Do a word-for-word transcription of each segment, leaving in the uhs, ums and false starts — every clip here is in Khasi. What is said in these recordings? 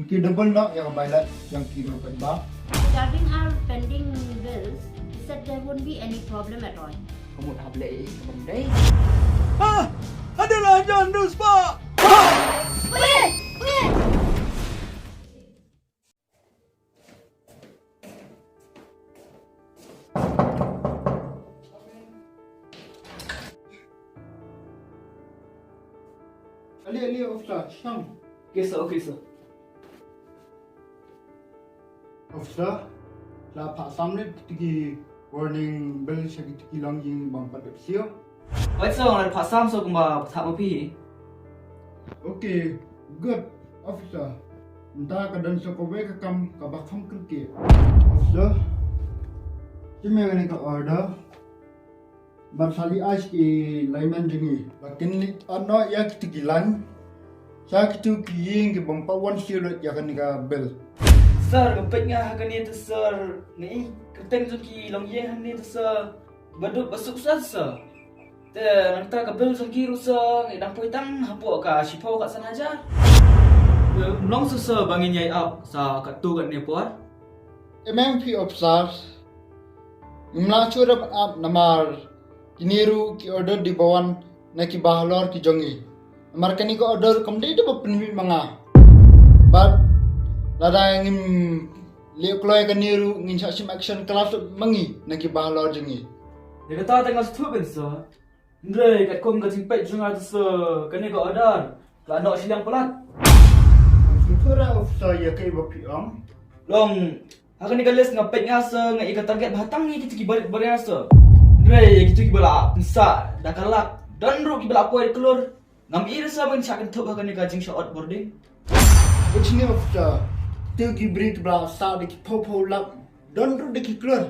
Ki double noh ïa ka bailat jong ki ruh paidbah. Regarding our pending bills, he said there won't be any problem at all. Ka mut hap leh ïa ka bym dei. Ah! Adalah John Duspa! Wait! Wait! Ali, ali, officer, shang. Okay, sir, okay, sir. Officer, la phah sam leh kito ki warning bell sha kito ki longïing bym pat dep siew. Oi, sir, nga la phah sam, sir, kumba phah ma phi. Okay, good, officer. Mynta ka don sa kawei ka kam kaba kham kyrkieh. Officer, shim ïa kane ka order. Bad sa leit ai sha ki lineman jong ngi ba kin leit add noh ïa kito ki line sha kito ki ïing ki bym pat wan siew lut ïa kane ka bell. Sir, ka peit nga ha kane te sir, nga i kyrteng jong ki longïing hangne te sir, ba duk ba suk sat sir. Te nangta ka bell jong ki ruh sir, nga i dang poi tang hapoh ka shiphew ka san hajar. Te long sir, sir, ba ngin ïai ap sa katto katne por. Em, em phi officer. Ngim lah shuh ban ap namar kine ruh ki order dei ba wan na ki bahalor ki jong ngi. Namar kane ka order kam dei da ba pynmih ma nga. Bad lada ngim leh kloi kane ruh ngin shah shim action khlem ma ngi na ki bahalor jong ngi. Ïa kata te nga sngewthuh ban sir. Hynrei katkum ka jingpeit jong nga te sir, kane ka order ka la noh shiliang palat. Sngewthuh ruh officer ïa kaei ba phi ong. Long, ha kane ka list nga peit nga sir, nga i ka target ba ha tang ïa kito ki barit baria sir. Hynrei ïa kito kiba la pynsah da ka lak, don ruh kiba la poi klur. Ngam i ruh sir ban shah kynthup ha kane ka jingshah ot boarding. Peit shane officer, kito ki barit kiba la sah da ki phew phew lak, don ruh da ki klur.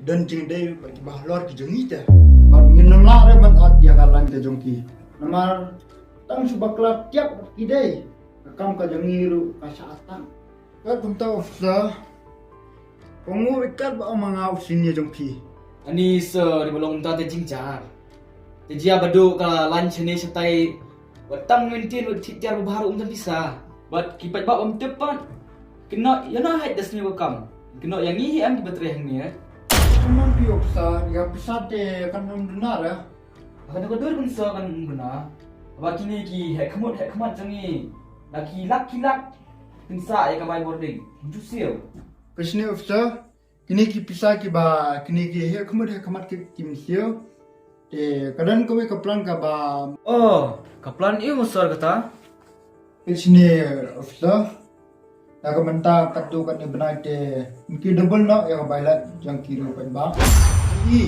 Don jingdei bad ki bahalor ki jong ngi te. Bad ngin ym lah ruh ban ot ïa ka line ka jong ki. Namar tang shu bakla tiap ki dei. Ka kam ka jong ngi ruh ka shah attack. Ka kumta officer. Kohnguh, ïa kat ba ong ma nga u senior jong phi. Ani sir, dei ba long kumta te jingjar. Te jia ba duk ka line shane shatai. Wat tang maintain, wat thied jar ba bha ruh ym don pisa. Bad ki paidbah ym tip pat. Kin noh ïa na hait da sniew ka kam. Kin noh ïa ngi hi em kiba trei hangne. Kumno phi officer, ïa pisa te kan ym duna ruh. Kan ka dur pynsa kan ym duna. Ba kine ki heh khmut heh khmat jong ngi. Da ki lak ki lak. Pynsa ïa ka bai boarding. Ju siew. Ka shane officer. Kine ki pisa kiba, kine ki heh khmut heh khmat ki, kim siew. Te ka don kawei ka plan kaba. Oh, ka plan ïa u sir kata. Peit shane officer. Na ka mynta katto katne bnai te ki double noh ïa ka bailat jong ki ruh paidbah. I,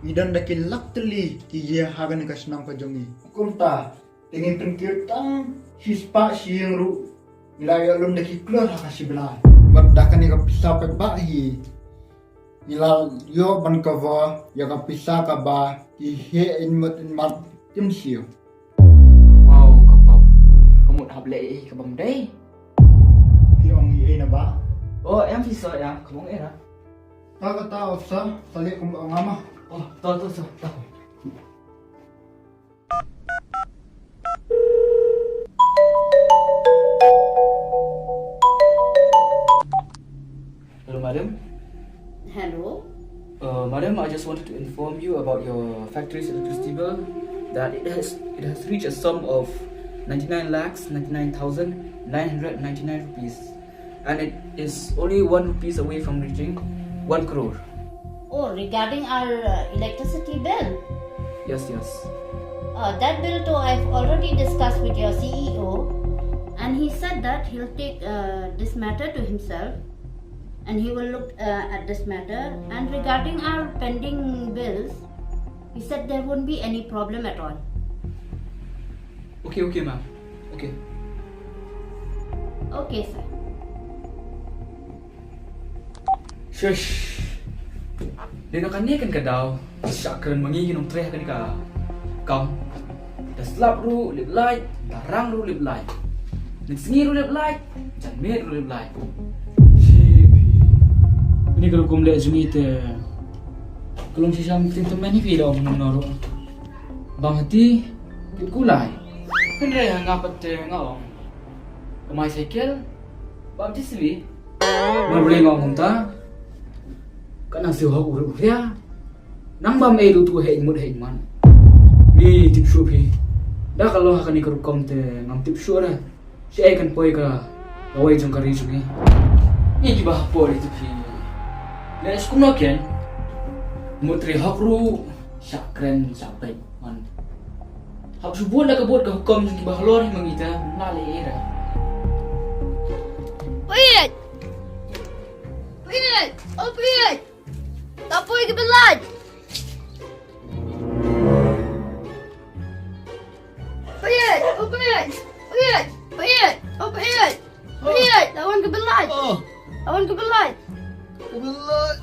i don da ki lak tylli ki ïa ha kane ka shnong ka jong ngi. Kumta, te ngin pynkiew tang shispah shi ïing ruh. Ngi la ïoh lum da ki klur ha ka shi bnai. Bad da kane ka pisa paidbah hi. Ngi la ïoh ban cover ïa ka pisa kaba ki heh in mut in mat kim siew. Wow, ka pap. Ka mut hap leh ei ka bym dei. Phi ong ei na ba? Oh, em phi sa ïa, ka mut ei na. Ta ka ta officer, sa leh kum ong ama. Oh, ta ta sa, ta. Hello, madam. Hello. Uh, madam, I just wanted to inform you about your factory's electricity bill, that it has, it has reached a sum of ninety-nine lakhs ninety-nine thousand nine hundred ninety-nine rupees, and it is only one rupees away from reaching one crore. Oh, regarding our uh, electricity bill? Yes, yes. Uh, that bill too, I've already discussed with your C E O, and he said that he'll take uh, this matter to himself and he will look uh, at this matter. And regarding our pending bills, he said there won't be any problem at all. Okay, okay, ma'am. Okay. Okay, sir. Shush. Dei na kane kan ka daw. Shah kren ma ngi ki nongtrei ha kane ka kam. Da slap ruh lip light, da rang ruh lip light. Nang sngi ruh lip light, janmiet ruh lip light. Shi phi. Kane ka rukom leh jong ngi te ka long shisha mynsiem tymmen hi phi da ong kumno ruh. Bang hati kit kulai. Hynrei ha nga pat te nga ong. Kamai cycle, Bam ti sili. Mar bri ngam hum ta. Ka nang siew hok ur ur ya. Nang bam ei du tu hei mut hei man. Ni tip shu phi. Da ka lo ha ka ni ka rukom te ngam tip shu ra. Shi ei kan poi ka. Ka wai jong ka ri jong ni. Ni ki ba ha poi tu phi. Ne skum no ken. Mut ri hok ru. Shakren shapek man. Hap shu bun da ka bot ka hukum jong ki ba halor hi mangita. Na le era. Payet! Payet! Oh, Payet! Tapoi ki belaj! Payet! Oh, Payet! Payet! Payet! Oh, Payet! Payet! Lawan ki belaj! Oh. Lawan ki belaj! Ki belaj!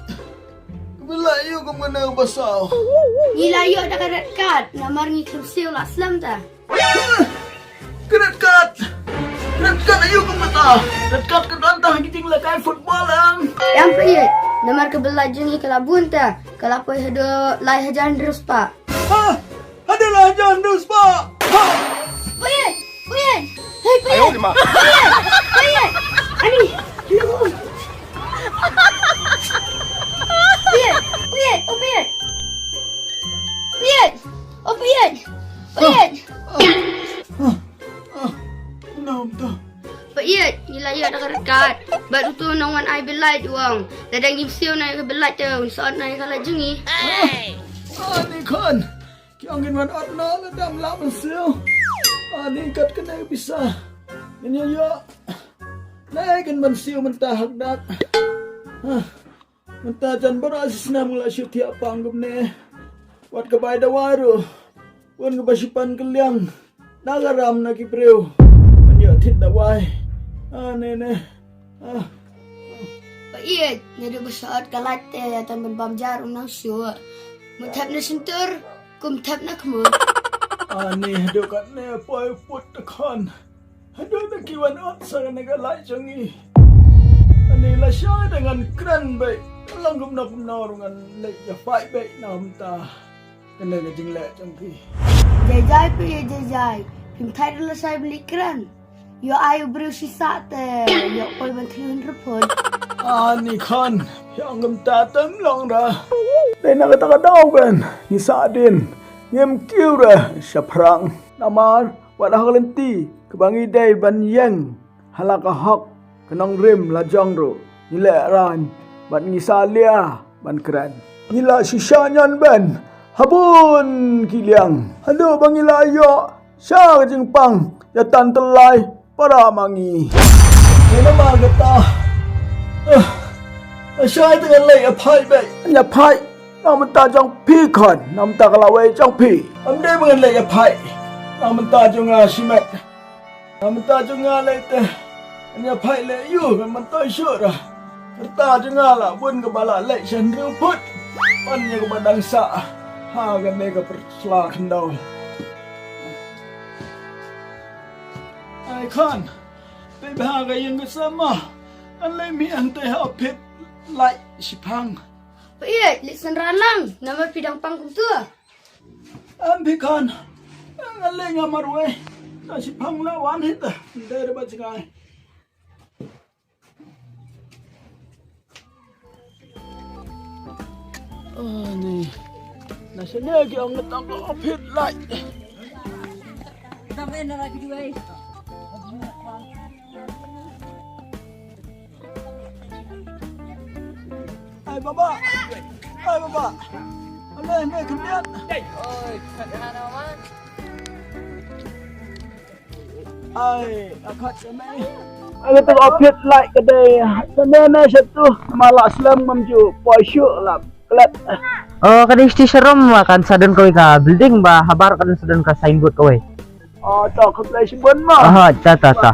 Ki belaj yu kum kena basau. Ngi la yu da ka red card. Namar ngi khlem siew la slem ta. Credit card! Credit card ayu ka mata! Credit card ka don tang ha ki jinglakai football ang! Ïam Payet, namar ka belaj jong ngi ka la bun ta, ka la poi haduh lai hajar hynriew spah. Ha! Haduh lai hajar hynriew spah! Ha! Payet! Payet! Hei Payet! Payet! Payet! Ani! Hello! Payet! Payet! Oh Payet! Payet! Oh Payet! Payet! Nam ta. Payet, ngi la ïoh da ka red card. Bad utu u nongwan ai belaj u ong, lada ngim siew na ka belaj te un sot na ka la jong ngi. Ani khon. Ki ong ngin wan ot noh lada ngim lah ban siew. Ani kat kane ka pisa. Ngin ïa ïoh. Nai ngin ban siew mynta ha kdar. Mynta jan baroh shi snem nga la shu thiah pang kumne. Wat ka bai dawai ruh. Bun kaba shu pan kylliang na ka ram na ki briew ban ïoh thied dawai. Ah, ne ne. Ah. Payet, naduh ba sot ka lait te ïa tang ban bam jar u nang shuh. Mut thep na shyntur, kum thep na khmut. Ah, ne haduh katne poi put te khon. Haduh da ki wan ot sa kane ka lait jong ngi. Ani la shai da ngan kren beit. Ka long kumno kumno ruh ngan leit ïa fight beit na mynta. Kane ka jingleh jong phi. Jai jai phi, jai jai. Phim thait ruh la shai ban leit kren. Ïoh ai u briew shisha te ïoh poi ban three hundred pound. Ani khon, phi ong kumta te ym long re. Dei na kata ka daw ben. Ngi sah dien. Ngim kiew re shaphrang. Namar wat ha ka lynti kaba ngi dei ban ïeng ha la ka hok ka nongrim la jong ruh ngi lehraiñ bad ngi salia ban kren. Ngi la shisha ñion ben ha bun ki liang haduh ba ngi la ïoh sha ka jingpang ïa tan tyllai para ma ngi. Ngi namar kata, eh, shai te ngan leit ïa phai beit. Ïa phai. Na mynta jong phi khon, na mynta ka lawei jong phi. Ym dei ba ngan leit ïa phai. Na mynta jong nga shimet. Na mynta jong nga leit te. Ngan ïa phai leit ïa u, ngan myntoi shuh ra. Kata jong nga la bun kaba la leit sha hynriew phut. Ban ïa kaba dang sah. Ha kane ka pyrshla khyndew. Ai khon. Phi bha ka ïing ka sem ma. Ngan leit mih hangtei ha phit lait shiphang. Phi ïeit, leit synran lang, namar phi dang pang kumta. Em phi khon. Ngan leit nga marwei. Ka shiphang la wan hi ta. Ndei da ba jngai. Oh, ni. Na shane ki ong ngatang ko phit lait. Ai baba. Ai baba. Ale ne khyndiat. Oi, khat hana man. Ai, a khat sa me. Ai, tu a phit lait ka dei. Sa me me sa tu. Ma la slem ngam ju poi shuh la klet. Oh, ka dei sti sharum ma kan sa don kawei ka building ba habar kan sa don ka signboard kawei. Oh, to khublei shibun ma. Aha, ta ta ta.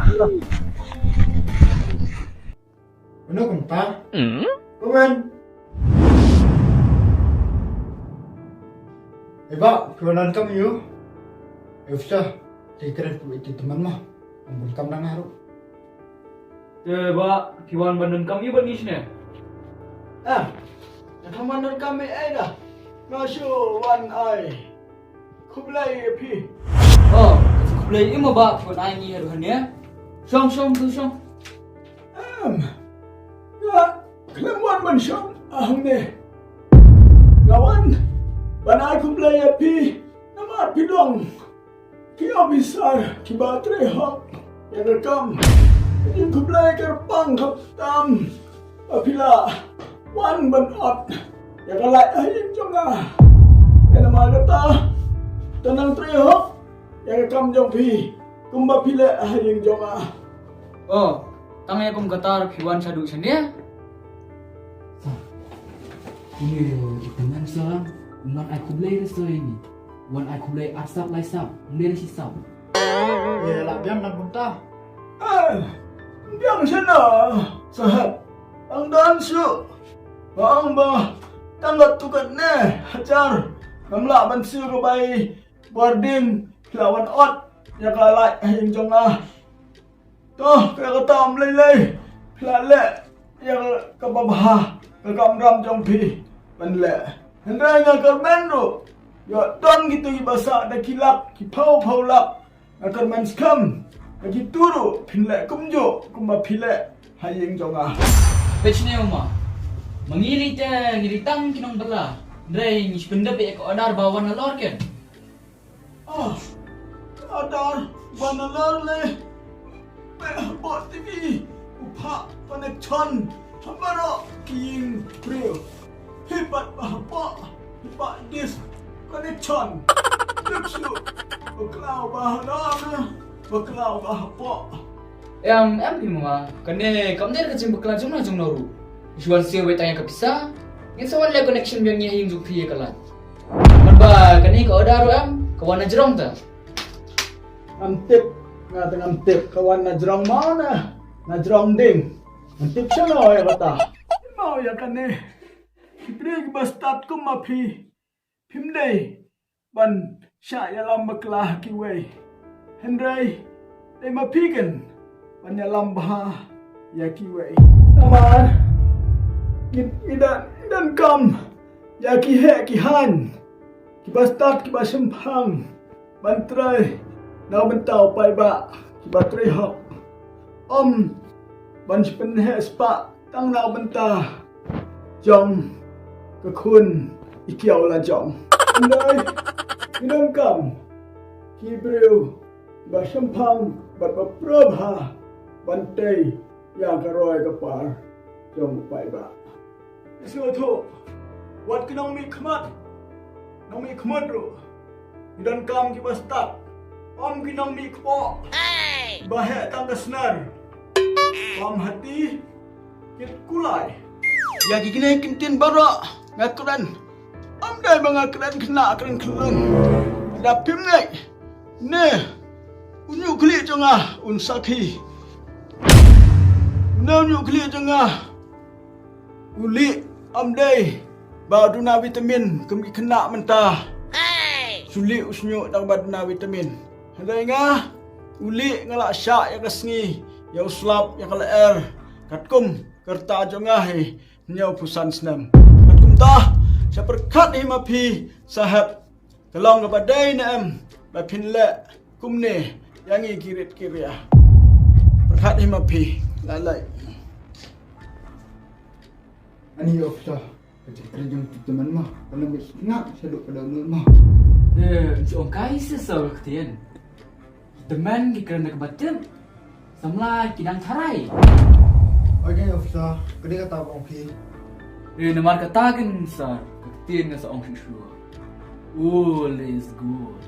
Mano kumta? Hmm? Kumwen. Eba, kumwen kam yu. Efsa, tikret ku iti teman ma. Kumwen kam nang haru. Te ba, ki wan ban donkam ïa bad ngi shane. Ah, ka thong ban donkam ïa ai da. Nga shu wan ai. Khublei ïa phi. Oh, khublei ïa ma ba, ki wan ai ngi haduh hangne. Shong, shong, tu shong. Hangne nga wan ban ai khublei ïa phi namar phi long ki officer kiba trei hok ïa ka kam. Ïa khublei kyrpang kham tam ba phi la wan ban ot ïa ka lait ha ïing jong nga. Ïa namar kata to nang trei hok ïa ka kam jong phi kumba phi leh ha ïing jong nga. Oh, tang ïa kum kata phi wan shaduh shane? Sa. Une u tymmen sa, wan ai khublei re sa ini. Wan ai khublei ar sap lai sap, ym dei re shi sap. Ïa la biang nang kumta. Eh, biang shano, sahep. Ang dan shu. Bang ba tang kat tu kat ne, hajar. Ngam lah ban shu ka bai bording, la wan ot ïa ka lait ha ïing jong nga. To, ka kata ym lei lei. La leh ïa ka babha ka kamram jong phi ban leh. Hynrei nga kyrmen ruh ïoh don kito kiba sah da ki lak, ki phew phew lak. Nga kyrmen skhem ïa kito ruh phin leh kumjuh kumba phi leh ha ïing jong nga. Peit shane ma. Ma ngi lei te ngi lei tang ki nongbylla. Hynrei ngi shu pyndep ïa ka order ba wan halor ken. Ah, order ban halor lei. Peit hapoh T V u phah connection ha baroh ki ïing briew. Hi pat ba hapoh, hi pat disconnect. Tip shu. Bakla ba halor, bakla ba hapoh. Em, em phi ma, kane kam dei ka jingbakla jong nga jong nga ruh. Shu wan siew wei tang ïa ka pisa. Ngin sa wan leh connection biang ïa ïing jong phi ïa ka lait. Namar ba kane ka order ruh em, ka wan na jrong ta. Ngam tip, nga te ngam tip, ka wan na jrong ma na, na jrong ding. Ngam tip shano ïa kata. Mau ïa kane. Ki briew kiba stad kum ma phi. Phim dei ban shah ïalam bakla ha kiwei. Hynrei dei ma phi ken ban ïalam bha ïa kiwei. Namar ngi, ngi don, ngi donkam ïa ki heh ki haiñ, kiba stad kiba shemphang ban trei na ka bynta u paidbah, kiba trei hok. Ym ban shu pynheh spah tang na ka bynta jong ka khun i kiaw la jong. Hynrei ngi donkam ki briew ba shemphang bad ba pyrkhat bha ban tei ïa ka roi ka par jong u paidbah. Sngewthuh wat ki nongmihkhmat, nongmihkhmat ruh. Ngi donkam kiba stad, ym ki nongmihkpoh ba heh tang ka sner. Bam hati kit kulai. Ïa ki kine ki ktien baroh nga kren. Ym dei ba nga kren khynnah kren khyllung. Da phim ngeit ne u ñiuh khlieh jong nga un sakhi. Ne u ñiuh khlieh jong nga u lieh, ym dei ba u duna vitamin kum ki khynnah mynta. Shu lieh u shñiuh da kaba duna vitamin. Hynrei nga u lieh nga la shah ïa ka sngi, ïa u slap, ïa ka lyer katkum ka rta jong nga hi hynñiewphew san snem. Katkum ta sha pyrkhat hi ma phi sahep. Ka long kaba dei ne em ba phin leh kumne ïa ngi ki rit ki ria? Pyrkhat hi ma phi. Lai lai. Ani officer, ka jingkren jong u tymmen ma, ka nang bit ngak shaduh ka dang nul ma. Eh, jong kai se sa ka ktien. Tymmen ki kren da kaba tip. Samla ki dang tharai. Oi, ka officer, ka dei kata ba ong phi. Eh, namar kata kan sir, ka ktien nga sa ong shuh shuh. All is good.